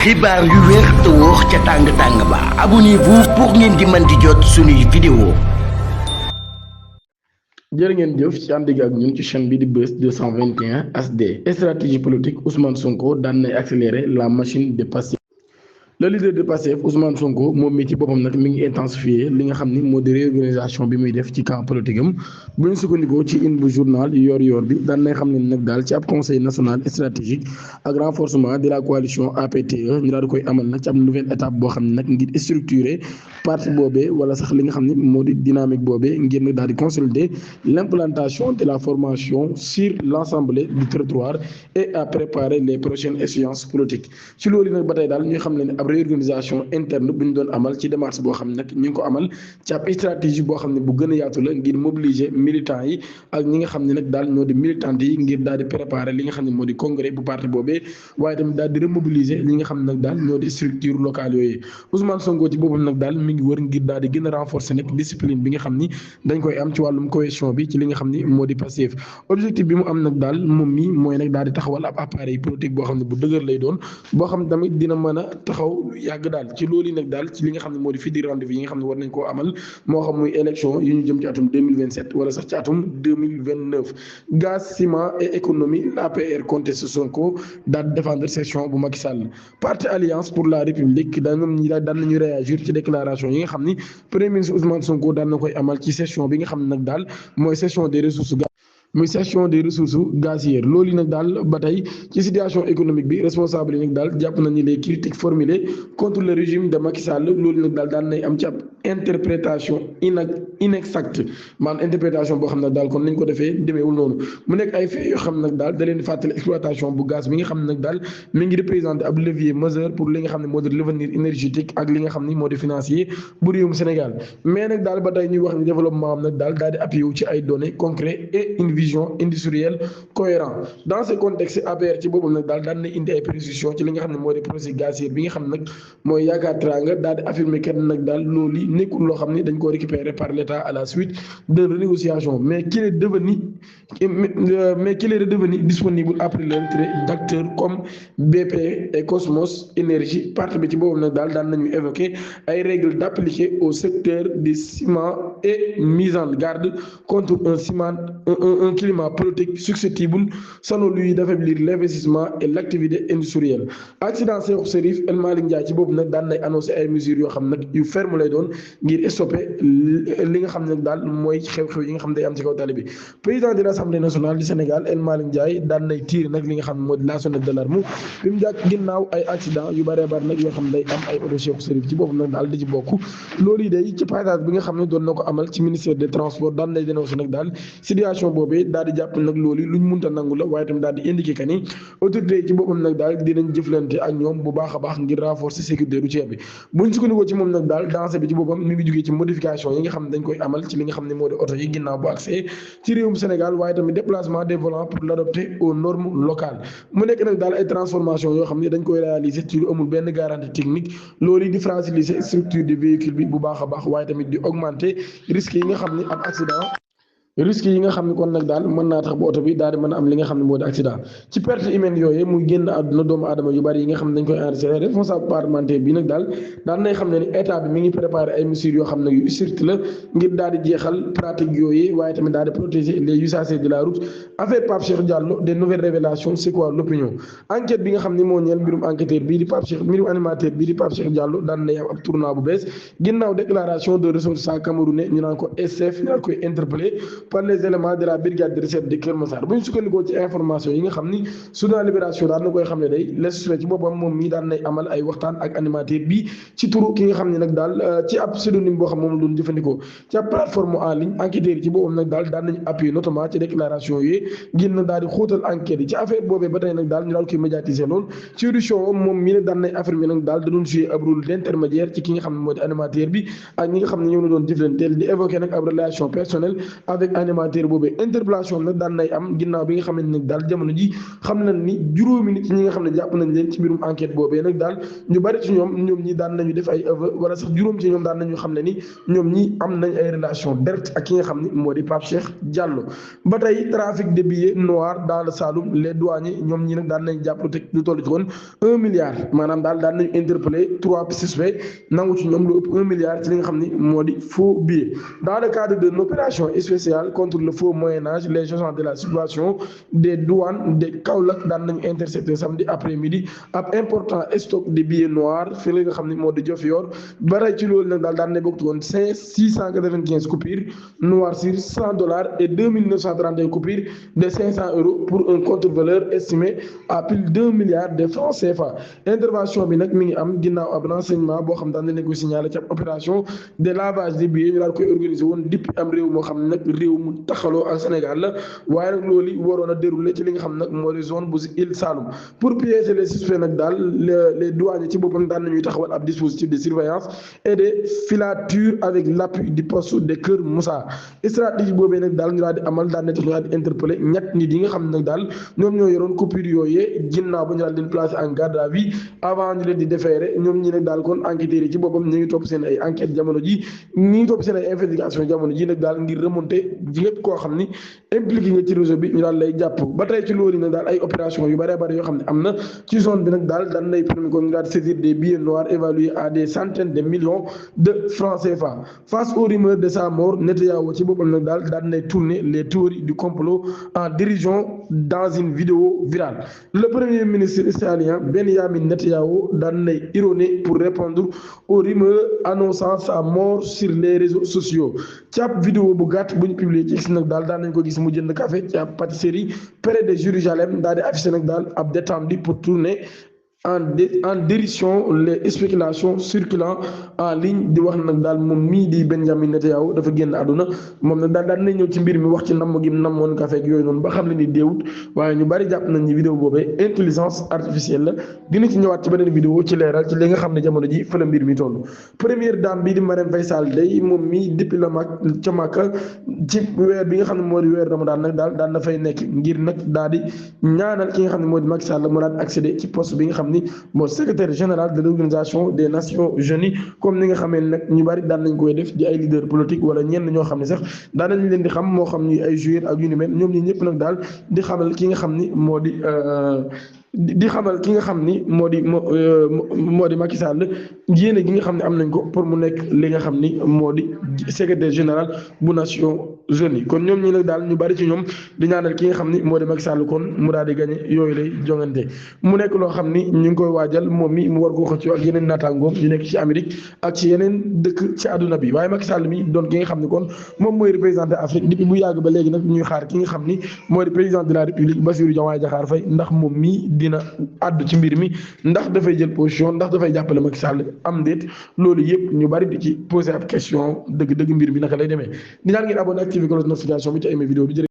xibaar yu wér te wóor ca tàng ba abonnez-vous pour ngeen di mën di jot suñuy vidéo. jërë ngeen jëf ci ànd gi ak ñun ci chaîne bi di Buzz 221 HD. Stratégie politique Ousmane Sonko daan nay accélérer la machine de Pastef. Le leader de Pastef Ousmane Sonko moom mi ci boppam nag mi ngi intensifier li nga xam ni moo di réorganisation bi muy def ci camp politique am bu ñu sukkandikoo ci une bu journal yor bi daan nay xam ne nag daal ci ab conseil national stratégique ak renforcement de la coalition APTE ñu daal di koy amal nag ci ab nouvelle étape boo xam ne nag ngir structurer parti boobee wala sax li nga xam ni moo di dynamique boobee ngir nag daal di consolider l'implantation de la formation sur l'ensemble du territoire et à préparer les prochaines échéances politiques ci loolu nag ba tey daal ñuy xam ne ab réorganisation interne bu ñu doon amal ci démarche boo xam ne nag ñu ngi ko amal ci ab stratégie boo xam ne bu gën a yaatu la ngir mobiliser militants yi ak ñi nga xam ne nag daal ñoo di militantes yi ngir daal di préparer li nga xam ne moo di congrès bu parti boobee waaye tamit daal di remobiliser li nga xam ne nag daal ñoo di structure locale yooyu Ousmane Sonko ci boppam nag daal mi ngi wër ngir daal di gën a renforcer nag discipline bi nga xam ni dañ koy am ci wàllum cohésion bi ci li nga xam ni moo di Pastef objectif bi mu am nag daal moom mi mooy nag daal di taxawal ab appareil politique boo xam ne bu dëgër lay doon boo xam tamit dina mën a taxaw yàgg daal ci loolu nag daal ci li nga xam ne moo di fii di rendez-vous yi nga xam ne war nañ koo amal moo xam muy élection yi ñu jëm ci atum 2027 wala sax ci atum 2029 gaz ciment et économie l'APR conteste Sonko daal di défendre session bu Macky Sall parti alliance pour la république daan ñoom ñi daan nañu réagir ci déclaration yi nga xam ni premier ministre Ousmane Sonko daan na koy amal ci session bi nga xam ne nag daal mooy session des ressources muy session des ressources gazières loolu yi nag daal ba tey ci situation économique bi responsable yi nag daal jàpp nañ ni les critiques formulées contre le régime de Macky Sall loolu nag daal daan nay am ci ab interprétation inexacte maanaam interprétation boo xam ne daal kon nañ ko defee demeewul noonu mu nekk ay faits yoo xam nag daal da leen di fàttali exploitation bu gaz bi nga xam ne nag daal mi ngi représenté ab levier majeur pour li nga xam ne moo di l'avenir énergétique ak li nga xam ni moo di financier bu réewum Sénégal mais nag daal ba tey ñuy wax ni développement am nag daal di appuyé wu ci ay données concrètes et vision industrielle cohérent dans ce contexte APR ci boppam nag daal daan na indi ay précisions ci li nga xam ne moo di projet gazier bi nga xam ne nag mooy yaakaar teraanga daal di affirmer kenn nag daal loolu nekkul loo xam ne dañ koo récupérer par l'État à la suite de renégociation mais qu'il est redevenu disponible après l'entrée d'acteurs comme BP et Cosmos Énergie parti bi ci boppam nag daal daan nañu évoquer ay règles d'appliquer au secteur du ciment et mise en garde contre un climat politique susceptible selon lui d'affaiblir l'investissement et l'activité industrielle accident Cheikh Chérif El Malick Ndiaye ci boobu nag daan nay annoncé ay mesures yoo xam nag yu ferme lay doon ngir stopper li nga xam ne nag daal mooy xew-xew yi nga xam ne day am ci kaw tali bi président de l'Assemblée nationale du Sénégal El Malick Ndiaye daan nay tiir nag li nga xam ne moo di la sonnette d'alarme bi mu jàkk ginnaaw ay accident yu bëree bëri nag yoo xam ne day am ay auto Cheikh Chérif ci boobu nag daal di ci bokk loolu yi day ci passage bi nga xam ne doon na ko amal ci ministère des transports daan nay dénoncé nag daal situation boobu daal di jàpp nag loolu luñ mënta nangu la waaye tamit daal di indiqué que ni autorité yi ci boppam nag daal dinañ jëflante ak ñoom bu baax a baax ngir renforcer sécurité routière bi buñ sukkandikoo ci moom nag daal danger bi ci boppam mi ngi jógee ci modification yi nga xam ne dañ koy amal ci li nga xam ne moo di oto yi ginnaaw bu accès ci réewum Sénégal waaye tamit déplacement des volants pour l'adopter aux normes locales mu nekk nag daal ay transformation yoo xam ne dañ koy réaliser ci lu amul benn garantie technique loolu yi di fragiliser structure du véhicule bi bu baax a baax waaye tamit di augmenter risques yi nga xam ne ab accident risque yi nga xam ne kon nag daal mën naa tax ba oto bi daal di mën a am li nga xam ne moo di accident ci perte humaine yooyu muy génn àdduna doomu aadama yu bari yi nga xam ne dañ koy enregistré responsable parlementaire bi nag daal nay xam ne ni état bi mi ngi préparé ay mesures yoo xam ne yu strict la ngir daal di jeexal pratique yooyu waaye tamit daal di protéger les usagers de la route affaire Pape Cheikh Diallo des nouvelles révélations c'est quoi l'opinion enquête bi nga xam ne moo ñeel mbirum enquêteur bii di Pape Cheikh mbirum animateur bii di Pape Cheikh Diallo daan nay am ab tournant bu bees ginnaaw déclaration de ressortissants camerounais ñu naan ko SF ñu naan koy interpellé par les éléments de la brigade de recherche de Keur Massar bu ñu sukkandikoo ci information yi nga xam ni Soudan Libération daan na koy xam ne day les suspects ci boppam moom mii daan nay amal ay waxtaan ak animateur bi ci turu ki nga xam ne nag daal ci ab pseudonyme boo xam moom la doon jëfandikoo ci ab plateforme en ligne enquêteurs yi ci boppam nag daal daan nañu appuyer notamment ci déclaration yi génn daal di xóotal enquête yi ci affaire boobee ba tey nag daal ñu daal koy médiatiser lool ci audition moom mii nag daan nay affirmer nag daal da doon jouer ab rôle d'intermédiaire ci ki nga xam ne moo di animateur bi ak ñi nga xam ne ñoo la doon jëflanteel di évoquer nag ab relation personnelle avec animateur boobee. Interpellation nag daan nay am ginnaaw bi nga xam ne nag daal jamono ji xam nañ ni juróomi nit ñi nga xam ne jàpp nañ leen ci mbirum enquête boobee nag daal ñu bari ci ñoom ñi daan nañu def ay aveu wala sax juróom ci ñoom daan nañu xam ne ni ñoom ñi am nañ ay relation directe ak ki nga xam ni moo di Pape Cheikh Diallo. ba tey trafic de billets noirs dans le Saloum les douaniers ñoom ñi nag daan nañ jàpp lu toll ci woon 1 milliard maanaam daal daan nañu interpellé 3 suspects nangu ci ñoom lu ëpp 1 milliard ci li nga xam ni moo di faux billets. Dans le cadre d'une opération spéciale contre le faux Moyen-Âge, les agents de la situation des douanes de Kaolack daan nañu intercepté samedi après-midi ab important stock de billets noirs fi li nga xam ni moo di Diofior ba tey ci loolu nag daal daan nañ bokk woon 695 coupures noircies $100 et 2931 coupures de 500 € pour un contre-valeur estimé à plus d'1 milliard de francs CFA. Intervention bi nag mi ngi am ginnaaw ab renseignement boo xam daan nañ ko signalé ci ab opération de lavage de billets ñu daal koy organisé woon depuis am réew moo xam ne nag réew mu taxaloo ak Sénégal la waaye nag loolu waroon a déroulé ci li nga xam nag moo di zone bu Île Saloum. Pour piéger les suspects nag daal les douaniers ci boppam daan nañuy taxawal ab dispositif de surveillance et de filature avec l'appui du poste de Kër Moussa. Stratégie boobee nag daal ñu daal di amal daan nañ tax ñu daal di interpellé ñett nit yi nga xam ne nag daal ñoom ñoo yoroon coupure yooyee ginnaaw ba ñu daal di leen placé en garde à vue avant ñu leen di déférer ñoom ñi nag daal kon enquêteurs yi ci boppam ñu ngi topp seen ay enquête jamono ji ñi ngi topp seen ay investigation jamono ji nag daal ngir remonter ñëpp koo xam ni impliqué nga ci réseau bi ñu daal lay jàpp. ba tey ci loolu nag daal ay opération yu bëree bëri yoo xam ne am na ci zone bi nag daal daan lay permis ko ñu daal saisir des billets noirs évalués à des centaines de millions de francs CFA. Face aux rumeurs de sa mort, Netanyahu ci boppam nag daal daan nay tourner les théories du complot en dirigeant dans une vidéo virale. Le premier ministre israélien Benjamin Netanyahu daan nay ironé pour répondre aux rumeurs annonçant sa mort sur les réseaux sociaux. ci ab vidéo bu gàtt bu ñu publié ci X nag daal daan nañ ko gis mu jënd café ci ab pâtisserie près de Jérusalem daal di affiché nag daal ab détente pour tourner en dérision les spéculations circulant en ligne di wax nag daal moom mii di Benjamin Netanyahu dafa génn àdduna moom nag daal daan nañ ñëw ci mbir mi wax ci namm gi namoon café ak yooyu noonu ba xam ne ni déewut waaye ñu bari jàpp nañ ni vidéo boobee intelligence artificielle la dina ci ñëwaat ci beneen vidéo ci leeral ci li nga xam ne jamono ji fa la mbir mi toll. Première dame bii di Marème Faye Sall day moom mii depuis la ca Makka ci weer bi nga xam ne moo di weer Ramadan nag daal daan na fay nekk ngir nag daal di ñaanal ki nga xam ne moo di Macky Sall mu daan accéder ci poste bi nga xam ni moo secrétaire général de l'organisation des Nations Unies comme ni nga xamee nag ñu bari daan nañ koy def di ay leader politique wala ñenn ñoo xam ne sax daan nañ leen di xam moo xam ni ay joueurs ak yu ni mel ñoom ñi ñëpp nag daal di xamal ki nga xam ni moo di xamal ki nga xam ni moo di Macky Sall yéene gi nga xam ne am nañ ko pour mu nekk li nga xam ni moo di secrétaire général bu Nations Unies kon ñoom ñi nag daal ñu bari ci ñoom di ñaanal ki nga xam ni moo di Macky Sall kon mu daal di gagné yooyu lay jongante mu nekk loo xam ni ñu ngi koy waajal moom mi mu war koo xëccoo ak yeneen naataangoom ñu nekk ci Amérique ak ci yeneen dëkk ci àdduna bi waaye Macky Sall mi doon ki nga xam ni kon moom mooy représenté Afrique depuis bu yàgg ba léegi nag ñuy xaar ki nga xam ni moo di président de la République Bassirou Diomaye Diakhar Faye ndax moom mi dina àddu ci mbir mi ndax dafay jël position ndax dafay jàppale Macky Sall am déet loolu yëpp ñu bari di ci poser ab question dëgg mbir mi naka lay demee di ñaan ngeen abonné activé cloche notification bi ci aimé vidéo bi.